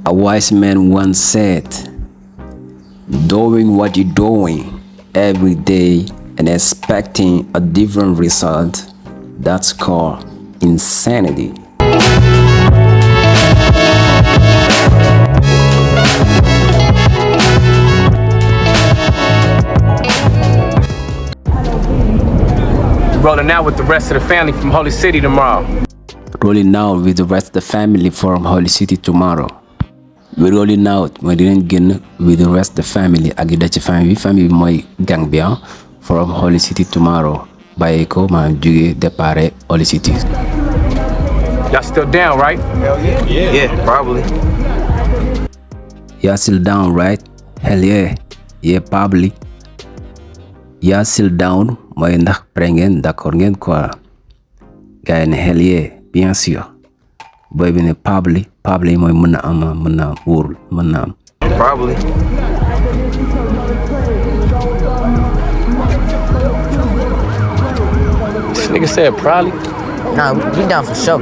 A wise man once said, doing what you're doing every day and expecting a different result, that's called insanity. Rolling out with the rest of the family from Holy City tomorrow. Rolling out with the rest of the family from Holy City tomorrow. We're rolling out mooy dinañ génn with the rest of the family ak yi da ci famille bi mooy gang bi from Holy City tomorrow bàyyi ko maanaam jóge départ Holy City. Y'all still down, right? Hell yeah. Yeah, probably. Y'all still down, right? Hell yeah. Yeah, probably. Y'all still down mooy ndax pare ngeen d'accord ngeen quoi. Gars yi ne hell yeah, bien sûr. Boy bi ne probably mooy mën na am wóorul mën na am. Probably. This nigga said probably. Nah, we down for sure.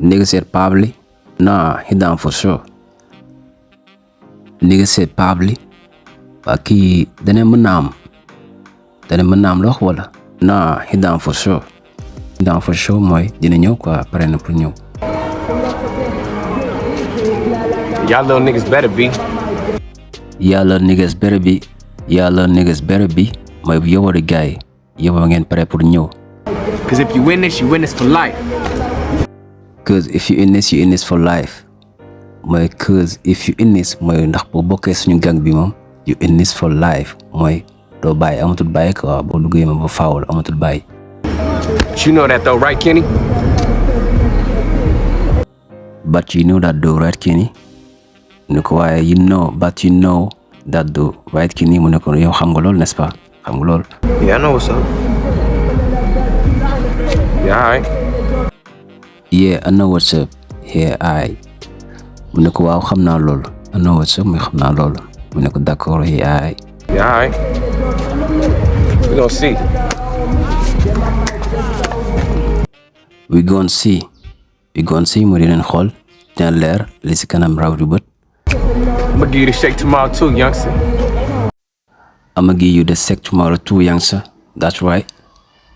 Nigga said probably. Nah, he down for sure. Nigga said probably. Waa kii dana mën na am lox wala. Nah, he down for sure. Down for sure mooy dina ñëw quoi pare na pour ñëw. Y'all little niggas better be. Y'all little niggas better be. Y'all little niggas better be mooy yow the guy yow ngeen pare pour ñëw. Cause if you win this, you win this for life. Cause if you in this, you in this for life. Mooy cause if you in this mooy ndax boo bokkee suñu gang bi moom you in this for life mooy doo bàyyi amatul bàyyi quoi boo duggee ma ba faawul amatul bàyyi. But you know that though, right, Kenny? But you know that though, right, Kenny? Mu ne ko waaye you know but you know that though, right, Kenny? Mu ne ko yow xam nga lool n'est-ce pas xam nga lool. Yeah, I know what's up. Yeah, alright. Yeah, I know what's up. Yeah, alright. Mu ne ko waaw xam naa lool. I know what's up mooy xam naa lool. Mu ne ko d'accord, yeah, alright. Yeah, alright. We gonna see. We gonna see mooy dinañ xool dina leer li si kanam raw du bët. I'm gonna give you the shake tomorrow too, youngster. I'ma give you the sec tomorrow too, youngster. That's right.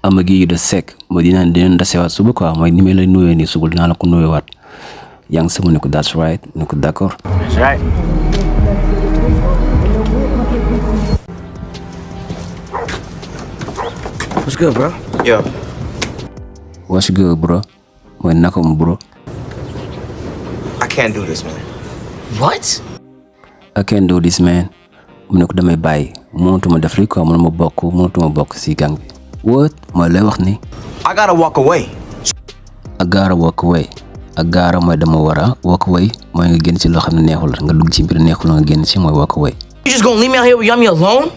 I'ma give you the sec mooy dinañ dasewaat suba quoi mooy ni ma lay nuyoo nii suba dinaa la ko nuyowaat. Youngster mu ne ko that's right mu ne ko d'accord. That's right. What's good, bro? Yo. What's good, bro? Mooy naka mu bro. I can't do this, man. What? I can't do this, man. Mu ne ko damay bàyyi mënatuma def li quoi mënatuma bokk si gang bi. What mooy lay wax ni. I gotta walk away. I gotta walk away. I gotta mooy dama wara walk away mooy nga génn ci loo xam ne neexul nga dugg ci mbir neexul nga génn ci mooy walk away. You just gonna leave me out here with Yummy alone?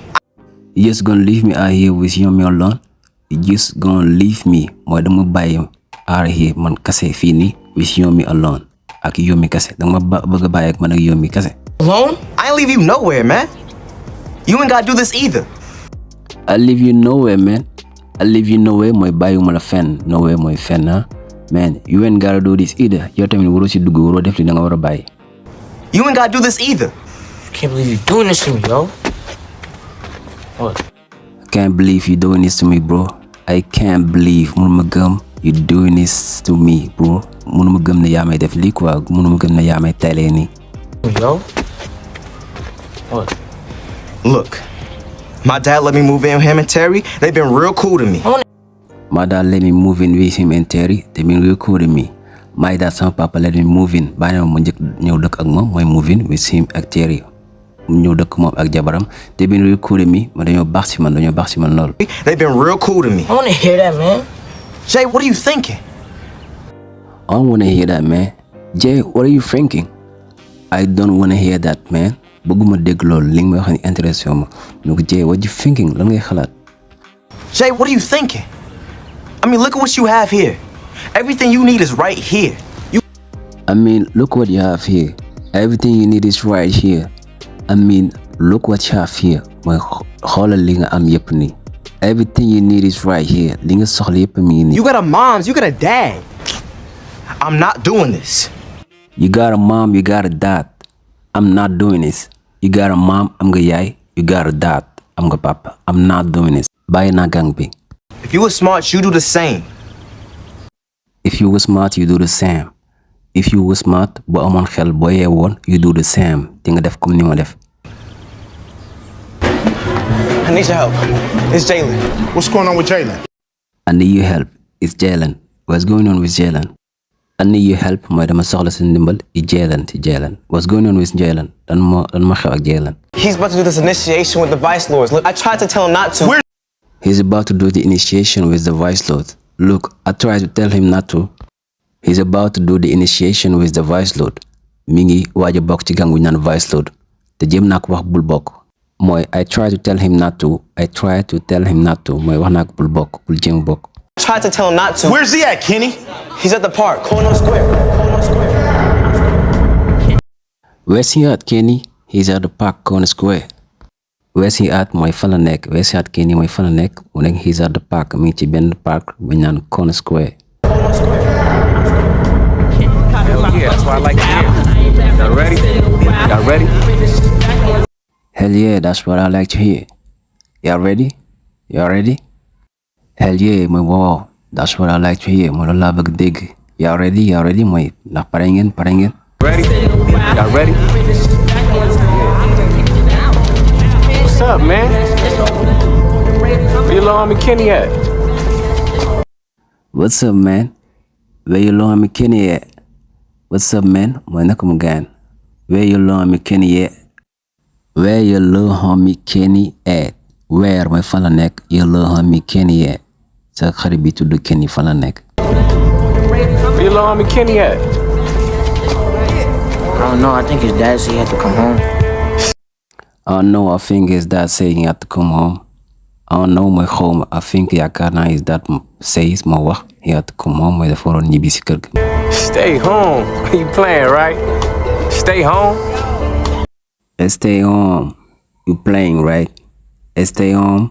You just gonna leave me out here with Yummy alone? You just gonna leave me mooy dama bàyyi out here man kase fii nii with Yummy alone ak Yummy kase danga ma bëgg a bàyyi ak man ak Yummy kase. Alone? I ain't leave you nowhere, man. You ain't gotta do this either. I leave you nowhere, man. I leave you nowhere mooy bàyyiwuma la fenn nowhere mooy fenn man you ain't gotta do this either yow tamit waroo si dugg waroo def li danga war a bàyyi. You ain't gotta do this either. I can't believe you're doing this to me, yo. What? I can't believe you doing this to me, bro. I can't believe mënuma gëm you doing this to me, bro. Mënuma gëm ne yaa may def lii quoi mënuma gëm ne yaa may taylee nii. Yo? What? Look, my dad let me move in with him and Terry. They've been real cool to me. My dad let me move in with him and Terry. They've been real cool to me. My dad sama papa let me move in bàyyi na ma njëkk ñëw dëkk ak moom mooy move in with him ak Terry. ñëw dëkk moom ak jabaram. They've been real cool to me ma dañoo baax si man lool. They've been real cool to me. I wanna hear that, man. Jay, what are you thinking? I don't wanna hear that, man. Jay, what are you thinking? I don't wanna hear that, man. bëgguma dégg loolu li nga may wax ni intéressé ma ne ko Jay, what you thinking lan ngay xalaat. Jay, what are you thinking? I mean, look at what you have here. Everything you need is right here. I mean, look what you have here. Everything you need is right here. I mean, look what you have here. mooy xoolal li nga am yëpp nii. Everything you need is right here. Li nga soxla yëpp mi ngi nii. You got a mom, you got a dad. I'm not doing this. You got a mom, you got a dad. I'm not doing this. You got a mom, am nga yaay. You got a dad, am nga papa. I'm not doing this. Bàyyi naa gang bi. If you were smart, you do the same. If you were smart, you do the same. If you were smart, boo amoon xel boo yeewoon, you do the same. Di nga def comme ni ma def. I need your help. It's Jalen. What's going on with Jalen? I need your help. It's Jalen. What's going on with Jalen? I need your help mooy dama soxla sa ndimbal ci Jalen. What's going on with Jalen? Dan ma xew ak Jalen. He's about to do this initiation with the vice lords. Look, I tried to tell him not to. He's about to do the initiation with the vice lord. Look, I tried to tell him not to. He's about to do the initiation with the vice lord. Mi ngi waaj a bokk ci gang wi naan vice lord. Te jéem naa ko wax bul bokk. Mooy I tried to tell him not to. Mooy wax naa ko bul bokk, bul jéem bokk. Tried to tell him not to. Where's he at, Kenny? He's at the park, Corner Square. Where's he at, Kenny? He's at the park, Corner Square. Where's he at mooy fan la nekk. Where's he at, Kenny mooy fan la nekk. Mu nekk he's at the park mi ngi ci benn park bu ñu naan Corner Square. Hell yeah, that's why I like it here. Y'all ready? Y'all ready? Hell yeah, that's what I like to hear. Y'all ready? Y'all ready? Hell yeah, mooy wow, that's what I like to hear. Mooy loolu laa bëgg dégg. Y'all ready mooy ndax pare ngeen. Ready? Y'all ready? What's up, man? Where your little homie Kenny at? What's up, man? Where your little homie Kenny at? What's up, man? Mooy naka mu gaan. Where your little homie Kenny at? Where your little homie Kenny at? Where mooy fan la nekk. Your little homie Kenny at? Sa xarit bi tudd Kenny fan la nekk. Where your little homie Kenny at? I don't know. I think his dad said he had to come home. I don't know, I think his dad saying he had to come home. I don't know mooy xawma. I think yaakaar naa his dad says moo wax he had to come home mooy dafa waroon ñibbi si kër ga. Stay home. You playing, right? Stay home? Stay home. You playing, right? Stay home.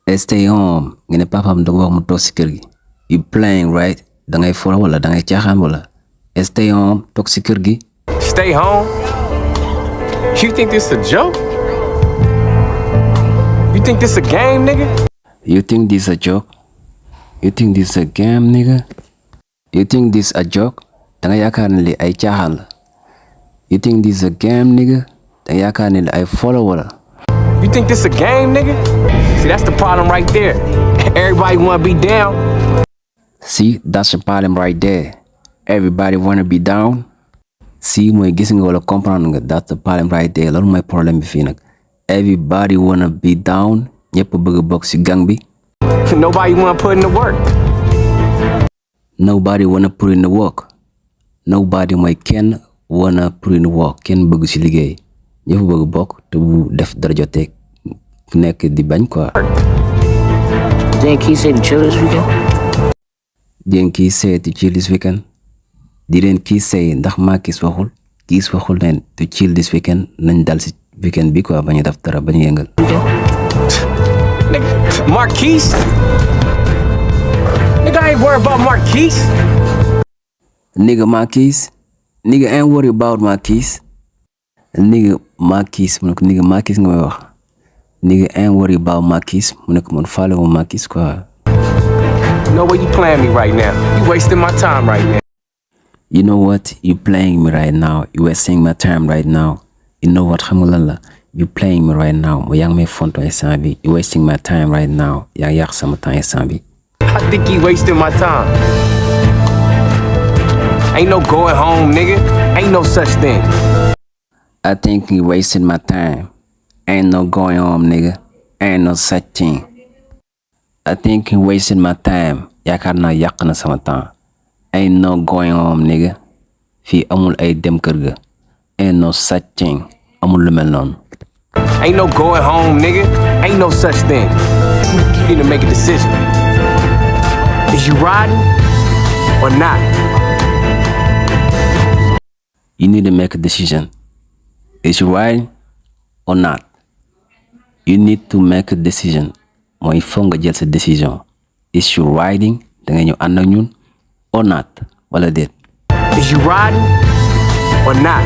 Nga ne papaam da ko wax mu toog si kër gi. You playing, right? Da ngay fora wala da ngay caaxaan wala. Stay home. Toog si kër gi. Stay home? You think this a joke? You think this a game, nigga? You think this a joke? You think this a game, nigga? You think this a joke? Da nga yaakaar ne li ay caaxaan la. You think this a game, nigga? Da nga yaakaar ne li ay folo wala. You think this a game, nigga? See, that's the problem right there. Everybody wanna be down. See, that's the problem right there. Everybody wanna be down. See, mooy gis nga wala comprendre nga, that's the problem right there. Loolu mooy problème bi fii nag. Everybody wanna be down. Ñëpp bëgg a bokk ci gang bi. Nobody wanna put in the work. Nobody wanna put in the work. Nobody mooy kenn wanna put in the work. Kenn bëgg ci liggéey. Ñëpp bëgg bokk te bu def dara jotee ku nekk di bañ quoi. Didn't Key say to chill this weekend? Didn't Key say to chill this weekend? Didn't Key say ndax maa Kiss waxul? Kiss waxul leen to chill this weekend nañ dal ci weekend bi quoi bañ a def dara bañ a yëngal. Nigga, Marquise? Nigga, I ain't worried about Marquise. Nigga Marquise? Nigga ain't worried about Marquise. Nigga Marquise mu ne ko nigga Marquise nga may wax. Nigga ain't worried about Marquise mu ne ko man faale wu Marquise quoi. You know what? You playing me right now. You wasting my time right now. You know what? You playing me right now. You wasting my time right now. You know what? Xam nga lan la? You playing me right now. Mo yaa ngi may fonto instant bi. You wasting my time right now. Yaa ngi yàq sama temps instant bi. I think you wasting my time. Ain't no going home, nigga. Ain't no such thing. I think you wasting my time. Ain't no going home, nigga. Ain't no such thing. I think you wasting my time. Yaakaar naa yàq na sama temps. Ain't no going home, nigga. Fii amul ay dem kër ga. Ain't no such thing. Amul lu mel noonu. Ain't no going home, nigga. Ain't no such thing. You need to make a decision. Is you riding or not? You need to make a decision. Is you riding or not? You need to make a decision. Mooy foog nga jël sa décision. Is you riding? Da nga ñëw ànd ak ñun or not? Wala déet? Is you riding or not.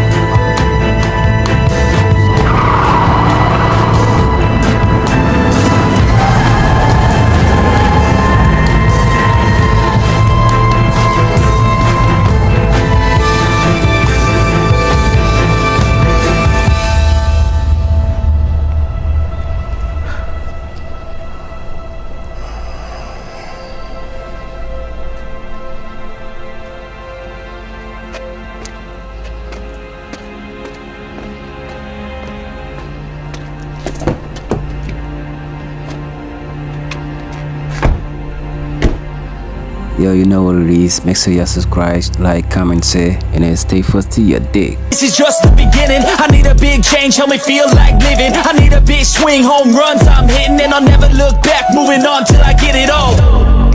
Yo, you know what it is. Make sure you subscribe, like, comment, share, and then stay first to your dick. This is just the beginning. I need a big change, help me feel like living. I need a big swing, home runs I'm hitting, and I'll never look back, moving on till I get it all.